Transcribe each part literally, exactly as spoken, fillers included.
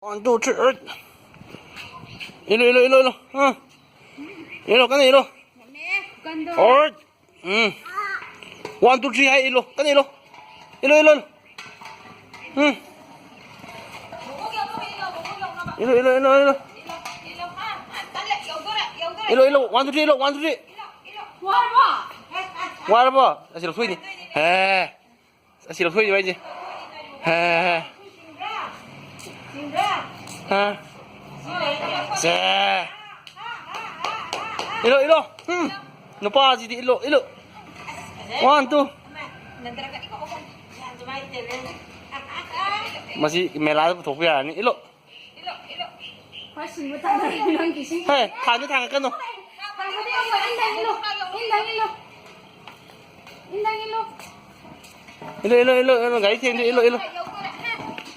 One, two, three, eight. ꯏꯜꯂꯣ, ꯏꯜꯂꯣ, ꯏꯜꯂꯣ, ꯏꯜꯂꯣ. ꯑꯥ. ꯏꯜꯂꯣ, ꯀꯟꯅ ꯏꯜꯂꯣ. ꯀꯟꯗꯣ꯫ Eight. ꯎꯝ. One, two, three ꯍꯥꯏ ꯏꯜꯂꯣ, ꯀꯟꯅ ꯏꯜꯂꯣ. ꯏꯜꯂꯣ, ꯏꯜꯂꯣ, ꯏꯜꯂꯣ. ꯎꯝ. ꯏꯜꯂꯣ, ꯏꯜꯂꯣ, ꯏꯜꯂꯣ, ꯏꯜꯂꯣ. ꯏꯜꯂꯣ, ꯏꯜꯂꯣ, one, two, three ꯏꯜꯂꯣ, one, two, three. ꯋꯥꯔꯕꯣ? ꯋꯥꯔꯕꯣ? ꯑꯁꯤ ꯂꯧꯊꯣꯛꯏꯅꯦ꯫ ꯍꯦ꯫ ꯑꯁꯤ ꯂꯧꯊꯣꯛꯏꯅꯦ ꯍꯥꯏꯁꯦ꯫ ꯍꯦ, ꯍꯦ, ꯍꯦ꯫ ꯍꯥ? ꯁꯦ꯫ ꯏꯜꯂꯣ, ꯏꯜꯂꯣ꯫ ꯎꯝ꯫ ꯅꯨꯄꯥꯁꯤꯗꯤ ꯏꯜꯂꯣ, ꯏꯜꯂꯣ꯫ One, two꯫ ꯃꯁꯤ ꯃꯦꯂꯥꯗ ꯄꯨꯊꯣꯛꯄ ꯌꯥꯔꯅꯤ꯫ ꯏꯜꯂꯣ꯫ ꯍꯣꯏ, ꯁꯤꯡꯕ ꯇꯥꯟꯅꯔꯦ ꯅꯪꯒꯤꯁꯤ꯫ ꯍꯦ, ꯊꯥꯡꯗꯤ ꯊꯥꯡꯒꯠꯀꯅꯨ꯫ ꯊꯥꯡꯕꯗꯤ ꯌꯥꯝ ꯐꯩ꯫ ꯏꯟꯗꯪ ꯏꯜꯂꯣ꯫ ꯏꯟꯗꯪ ꯏꯜꯂꯣ꯫ ꯏꯟꯗꯪ ꯏꯜꯂꯣ꯫ ꯏꯜꯂꯣ, ꯏꯜꯂꯣ, ꯏꯜꯂꯣ, ꯏꯜꯂꯣ, ꯒꯥꯔꯤ ꯊꯦꯡꯗꯦ, ꯏꯜꯂꯣ, ꯏꯜꯂꯣ꯫ ꯌꯧꯗꯣꯔꯦ,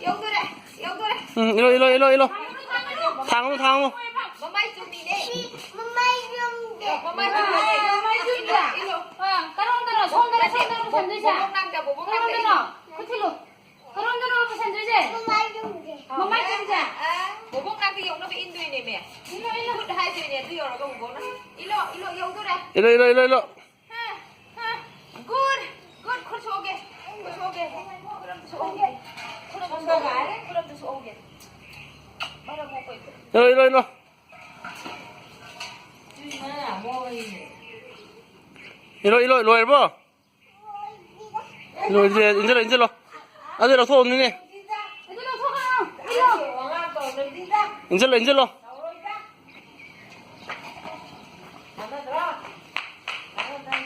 ꯌꯧꯗꯣꯔꯦ, ꯌꯧꯗꯣꯔꯦ꯫ ꯎꯝ, ꯏꯜꯂꯣ, ꯏꯜꯂꯣ, ꯏꯜꯂꯣ, ꯏꯜꯂꯣ꯫ ꯊꯥꯡꯒꯅꯨ, ꯊꯥꯡꯒꯅꯨ꯫ ꯃꯃꯥꯏ ꯆꯨꯝꯃꯤꯅꯦ꯫ ꯃꯃꯥꯏ ꯆꯨꯝꯗꯦ꯫ ꯃꯃꯥꯏ ꯆꯨꯝꯗꯦ꯫ ꯃꯃꯥꯏ ꯆꯨꯝꯗꯦ꯫ ꯏꯜꯂꯣ꯫ ꯑꯥ, ꯀꯔꯣꯝꯗꯅꯣ? ꯁꯣꯝꯗꯔꯣ, ꯁꯣꯝꯗꯔꯣ ꯄꯨꯁꯟꯗꯣꯏꯁꯦ? ꯕꯣꯕꯣꯛ ꯅꯥꯛꯇ, ꯕꯣꯕꯣꯛ ꯅꯥꯛꯇ ꯀꯔꯣꯝꯗꯅꯣ? ꯏꯜꯂꯣ꯫ ꯈꯨꯠ ꯊꯤꯜꯂꯨ꯫ ꯀꯔꯣꯝꯗꯅꯣ ꯄꯨꯁꯟꯗꯣꯏꯁꯦ? ꯃꯃꯥꯏ ꯆꯨꯝꯗꯦ꯫ ꯃꯃꯥꯏ ꯆꯨꯝꯗꯦ? ꯑꯥ, ꯕꯣꯕꯣꯛ ꯅꯥꯛꯇ ꯌꯧꯅꯕ ꯏꯟꯗꯣꯏꯅꯦꯃꯦ꯫ ꯏꯜꯂꯣ, ꯏꯜꯂꯣ꯫ ꯈꯨꯠ ꯍꯥꯏꯗꯣꯏꯅꯦ, ꯑꯗꯨ ꯌꯧꯔꯒ ꯕꯣꯕꯣꯛꯅ꯫ ꯏꯜꯂꯣ, ꯏꯜꯂꯣ, ꯌꯧꯗꯣꯔꯦ꯫ ꯏꯜꯂꯣ, ꯏꯜꯂꯣ, ꯏꯜꯂꯣ, ꯏꯜꯂꯣ꯫ ꯍꯥ, ꯍꯥ꯫ Good, good, ꯈꯨꯠ ꯁꯣꯛꯑꯒꯦ, ꯈꯨꯠ ꯁꯣꯛꯑꯒꯦ, ꯈꯨꯠ ꯑꯝꯇ ꯁꯣꯛꯍꯧꯒꯦ, ꯈꯨꯠ ꯑꯝꯇ ꯁꯣꯛꯍꯧꯒꯦ, ꯈꯨꯠ ꯑꯝꯇ ꯁꯣꯛꯍꯧꯒꯦ꯫ ꯃꯔꯝ ꯃꯣꯛꯄ ꯏꯕꯨꯡꯉꯣ꯫ ꯏꯜꯂꯣ, ꯏꯜꯂꯣ, ꯏꯜꯂꯣ꯫ ꯏꯜꯂꯣ, ꯏꯜꯂꯣ, ꯂꯣꯏꯔꯕꯣ? ꯂꯣꯏꯗ꯭ꯔꯦ, ꯏꯟꯖꯜꯂꯣ, ꯏꯟꯖꯜꯂꯣ꯫ ꯑꯗꯨ ꯂꯧꯊꯣꯛꯑꯝꯅꯤꯅꯦ꯫ ꯑꯗꯨ ꯂꯧꯊꯣꯛꯀꯅꯨ, ꯏꯜꯂꯣ꯫ ꯏꯟꯖꯜꯂꯣ, ꯏꯟꯖꯜꯂꯣ꯫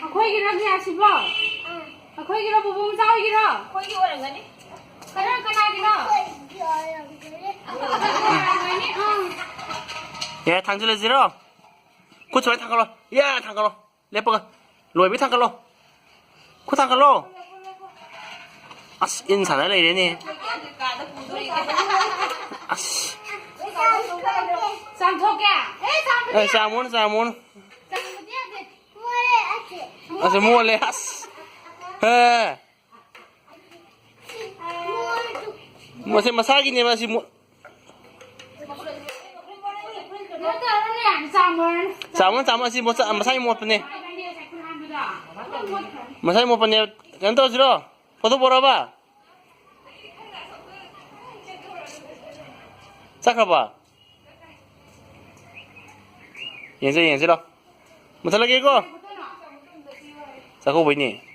ꯑꯩꯈꯣꯏꯒꯤꯔꯣ ꯒ꯭ꯌꯥꯁꯁꯤꯕꯣ? ꯑꯩꯈꯣꯏꯒꯤꯔꯣ, ꯕꯣꯕꯣ ꯃꯆꯥ ꯍꯣꯏꯒꯤꯔꯣ? ꯑꯩꯈꯣꯏꯒꯤ ꯑꯣꯏꯔꯝꯒꯅꯤ꯫ ꯀꯅꯥ, ꯀꯅꯥꯒꯤꯅꯣ? ꯑꯣꯏꯔꯝꯒꯅꯤ, ꯑꯥ꯫ ꯌꯥꯔꯦ, ꯊꯥꯡꯖꯤꯜꯂꯁꯤꯔꯣ? ꯈꯨꯠ ꯁꯨꯃꯥꯏꯅ ꯊꯥꯡꯒꯠꯂꯣ꯫ ꯌꯥ, ꯊꯥꯡꯒꯠꯂꯣ꯫ ꯂꯦꯞꯄꯒ꯫ ꯂꯣꯏꯕꯩ ꯊꯥꯡꯒꯠꯂꯣ꯫ ꯈꯨꯠ ꯊꯥꯡꯒꯠꯂꯣ꯫ ꯑꯁ, ꯏꯟ ꯁꯥꯟꯅ ꯂꯩꯔꯦꯅꯦ꯫ ꯑꯁ꯫ ꯆꯥꯝꯊꯣꯛꯀꯦ? ꯑꯦ, ꯆꯥꯝꯊꯣꯛꯀꯦ? ꯑꯦ, ꯆꯥꯝꯃꯣꯅ, ꯆꯥꯝꯃꯣꯅ꯫ ꯆꯥꯝꯕꯗꯤ ꯌꯥꯗꯦ꯫ ꯑꯁ, ꯃꯣꯠꯂꯦ, ꯑꯁ꯫ ꯍꯦ꯫ ꯃꯁꯤ ꯃꯁꯥꯒꯤꯅꯦꯕ, ꯑꯁꯤ ꯃꯣꯠ-, ꯆꯥꯝꯃꯣ, ꯆꯥꯝꯃꯣ, ꯑꯁꯤ ꯃꯣꯠ-, ꯃꯁꯥꯒꯤ ꯃꯣꯠꯄꯅꯦ꯫ ꯃꯁꯥꯒꯤ ꯃꯣꯠꯄꯅꯦ꯫ ꯀꯩꯅꯣ ꯇꯧꯔꯁꯤꯔꯣ? ꯐꯣꯇꯣ ꯄꯣꯔꯛꯑꯕ? ꯆꯠꯈ꯭ꯔꯕ? ꯌꯦꯡꯁꯤ, ꯌꯦꯡꯁꯤꯔꯣ꯫ ꯃꯨꯊꯠꯂꯒꯦꯀꯣ꯫ ꯆꯥꯛꯀꯧꯕꯩꯅꯦ꯫